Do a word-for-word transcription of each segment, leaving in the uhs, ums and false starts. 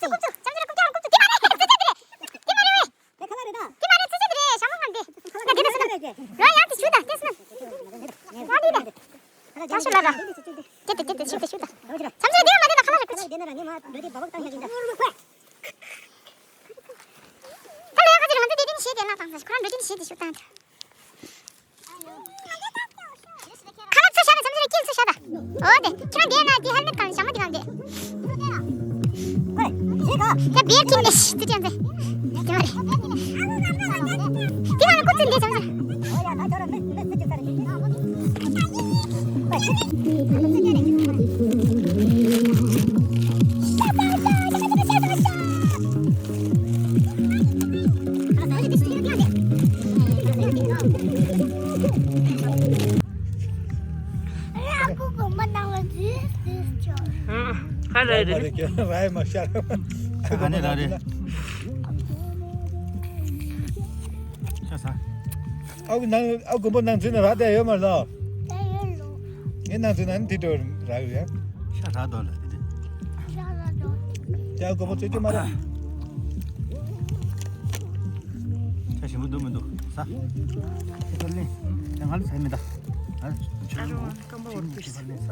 ཀུབ་ཀྱོ། ཅམ་ཅི་ར་ཀུབ་ཀྱོ་ཀུབ་ཀྱོ། དེ་མ་རེད། ཙི་ཙི་དེ་རེད། དེ་མ་རེད་བས། དེ་ཁ་ལག་རེད་ད། དེ་མ་རེད། ཙི་ཙི་དེ་རེད། ཞྭ་མོ་གང་དེ། ད་དེ་ད་སུ་ན། ར་ཡང་དེ་ཞུ་ད་དེ་སུ་ན། ང་འདི་ད། ད་ཤོ་ལ་ར། དེ་དེ་དེ་དེ་ཞུ་དེ་ཞུ་ད། ཙམ་ཞིག་དེ་མ་དེ་ད་ཁ་ལག་རེད་ཀུ་ཅི། ད་ལོ་ཡང་ཁ་ཅི་རེད། ང་འདི་དེ་དེ་ནི་ཞེས་དེ་ལ་དང་ས་ཁོ་རང་འདྲ་དེ་ནི་ཞེས་དེ་ཞུ་ད། ཙམ་ཞིག་ཁ་ལག་ཚུར་བཞག་ད། ཙམ་ཞིག་ལ་སྐྱིལ་ཚུར་བཞག་ད། འོ་དེ་ཁྱེད་རང་དེ་ན་དེ་ཧེལ་མེད་གང་ཞྭ་མོ་དེ་གང་དེ། ཡ་བེར་ཁྱིམ་ནས་ཤི་ཙི་ཅན་ཙེ། དེ་མ་རེད། དེ་མ་རེད་ཀུ་ཙི་འདི་ཙམ་ཙེ། ཁ་རེ་རེ། རའི་མ་ཤར། ཁ་ནས་ར་རེ། ཤ་ཟ། ཨ་ཁུ་ནང་ཨ་ཁུ་མགོན་པོ་ནང་འཛུལ་ནས་ར་བསྡད་ཡོད་མ་ལ། ངས་ནང་འཛུལ་ན་ནི་དེ་འགྲོ་ར་ཡོད་ཡ། ཤ་ར་དོ་ལ་དེ་དེ། ཤ་ཨ་ཁུ་མགོན་པོ་ཚོད་ཅི་མ་རེད། ཤ་ཞིམ་པོ་འདུག་མི་འདུག་ཟ། ཁྱི་ཕར་ལེན། ང་ལ་ཟ་མི་ད། ཨ་རོ་སྐམ་པོ་འོར་ཁྱི་ཕར་ལེན་ཟ།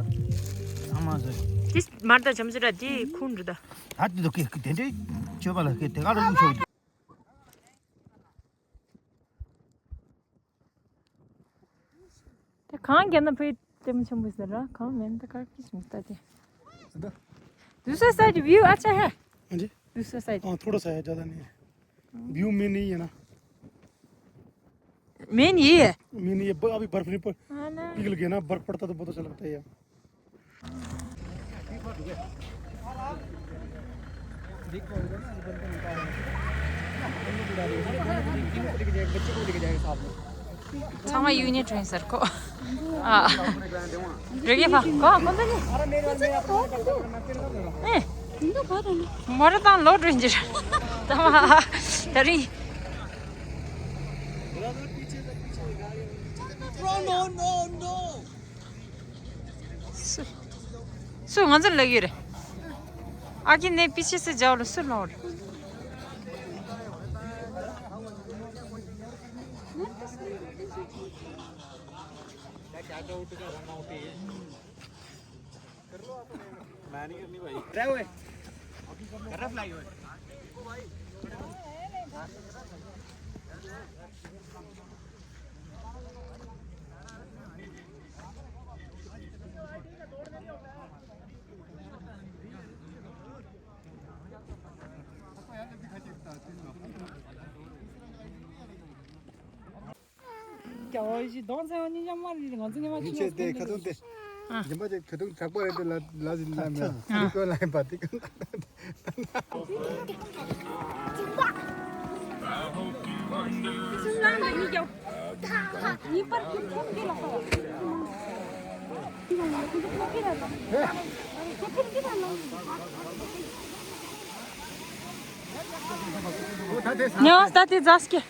ཚང་མ་ཟ། དེ་མར་ད་ཆམ་ཟ་ར་དེ་ཁུང་འདྲི་ད། ད་དེ་དུ་ཀེ་དེ་འདྲའི་ཆོས་པ་ལ་ཀེ་དེ་ག་རུ་ཆོག་དེ་གང་རྒྱ་ན་ཕུའི་ལྟད་མོ་ཆེན་པོ་ཟེར་ར་གང་མེད་ད་གར་ཀི་ཞིག་ལྟ་དེ། दूसरा side view अच्छा है। हाँ जी। दूसरा साइड। हाँ, थोड़ा सा है, ज़्यादा नहीं है। व्यू में नहीं है ना। मेन ये है। मेन ये ब-, अभी बर्फ नहीं पड़, हाँ ना। पिघल गया ना, बर्फ पड़ता तो बहुत अच्छा लगता है यार। ཚང་མ་ཡུལ་ནས་བྲོས་ཟེར་ཁོ། ཨ། རེ་གེ་ཕ་གོ་ཁོ་ཚོ་ནི། ཨེ། མོ་ར་དང་ལོ་བྲོས་འཇིར། ད་མ་ད་རིང་། སུ། སུ་ང་ཚོ་ལ་ཡོད་རེད། ཨ་ཁྱི་ནས་པི་ཆི་སི་རྒྱག་ལ་སུ་ལོག་རེད། རྒྱ་བོ་ཞིག་གདོང་ཚ་བ་གཉིས་ཀྱང་མ་རེད། ང་ཚོ་ཉི་མ་ཡིན་ཆད་དེ་ཁ་ཚོན་དེ། ཨ། རྒྱན་པ་དེ་ཁ་ཚོན་དྲག་པ་རེད་དེ་ལ་ལ་ཟིན་ལ་མེད། ཨ། དེ་ཀོ་ལ་ཡིན་པ་དེ་ཀོ། ཉོ་ད་དེ་རྫ་སྐྱེ།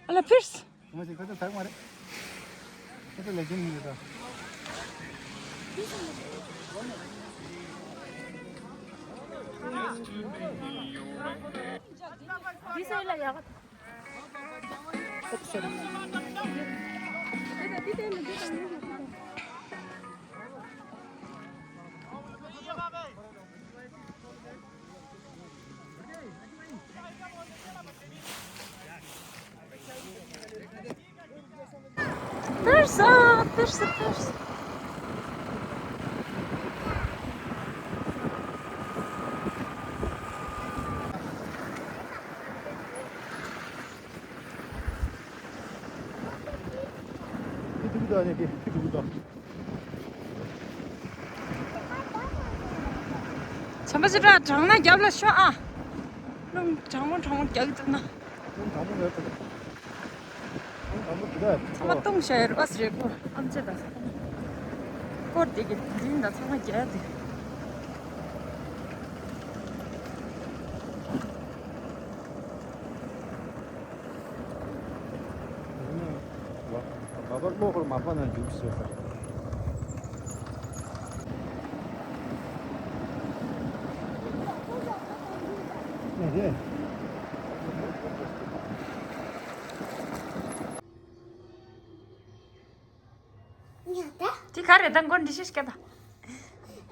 ཨ་ལ་ཕིརས། ང་ཅིག་ཁ་ཚ་ཐག་མ་རེད། ཁ་ཚ་ལས་ཀྱིན་ཡིན་ད། འདི་སེ་ལ་ཡག Persa, persa, persa. བྱམས་པ་ཅི་འདྲ་དྲང་ན་རྒྱབ་ལ་ཤོག་ཨ། རླུང་གྲང་མོ་གྲང་མོ་རྒྱག་གི་འདུག་ན། རླུང་གྲང་མོ་ཡོད་དོ། རླུང་གྲང་མོ་འདུག་ད། ཚང་མ་བཏུང་བཞག་ཡོད་རེད་པ་སི་རེད་པོ་ཨམ་ཆི་དང་། སྐོར་དེ་གི་འཛིན་དང་ཚང་མ་རྒྱག་དེ། ང་པར་མོ་ཁོར་མ་པ་ན་རྒྱུགས་ཟེར་ས་རེད། ཉལ་ད། དེ་ག་རེད་ད། མགོ་འདྲི་ཤེས་སྐད་ད།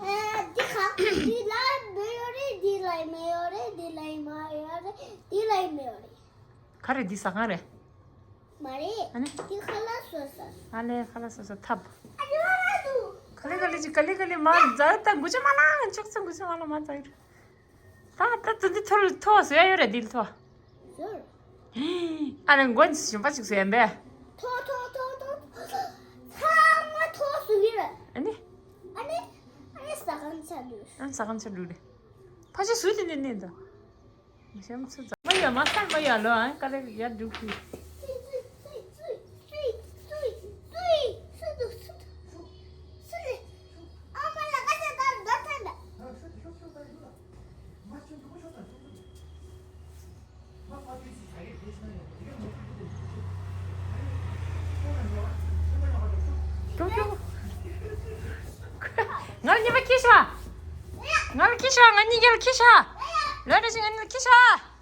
ཨ། འདི་ག་འདི་ལ་མེ་ཡོད་རེད། འདི་ལ་མེ་ཡོད་རེད། འདི་ལ་མེ་ཡོད་རེད། འདི་ལ་མེ་ཡོད་རེད། ག་རེ་འདི་ཟ་ཁང་རེད། མ་རེད། ཨ་ནི། འདི་ཁ་ལག་བཟོ་ས། ཨ་ལས་ཁ་ལག་བཟོ་ས་ཐབ། ཨ་ནི་མ་ལ་འདུག་ག་ལེ་ག་ལེ་ཅིག་ག་ལེ་ག་ལེ་མ་འཛར་ད། འགུ་ཅག་མ་ལ་ཅོག་ཙེ་འགུ་ཅག་མ་ལ་མ་འཛར། ད་ད་ད་འདི་ཐོ་ཐོ་བཟོ་ཡ་ཡོད་རེད། འདི་ལ་ཐོ། ཟོར། ཨ་ནི་མགོ་འདི་ཞིམ་པ་ཅིག་བཟོ་ཡ་འབད། ཐོ་ཐོ་ཐོ་ཐོ། ཚང་མ་ཐོ་བཟོ་གི་རེད། ཨ་ནི། ཨ་ནི། ཨ་ནི་ཟ་ཁང་ཆ་འདུག་ཨ་ནི་ཟ་ཁང་ཆ་འདུག་རེད། ཕ་ཆེ་སུས་དེ་ནས་ནས་འདུག་མ་ཤེས་མ་ཚོད་ཙམ་མ་ཡ་མ་སར་མ་ཡ་ལོ། ཨ་ཀ་རེ་ཡ་འདུག་གི། ཀྱོ་ཀྱོ། ང་ལ་ཉི་མ་ཁྱི་ཤ། ང་ལ་ཁྱི་ཤ། ང་གཉིས་ཀྱི་ལ་ཁྱི་ཤ། ལོས་རེ་ཞིག་ང་གཉིས་ལ་ཁྱི་ཤ།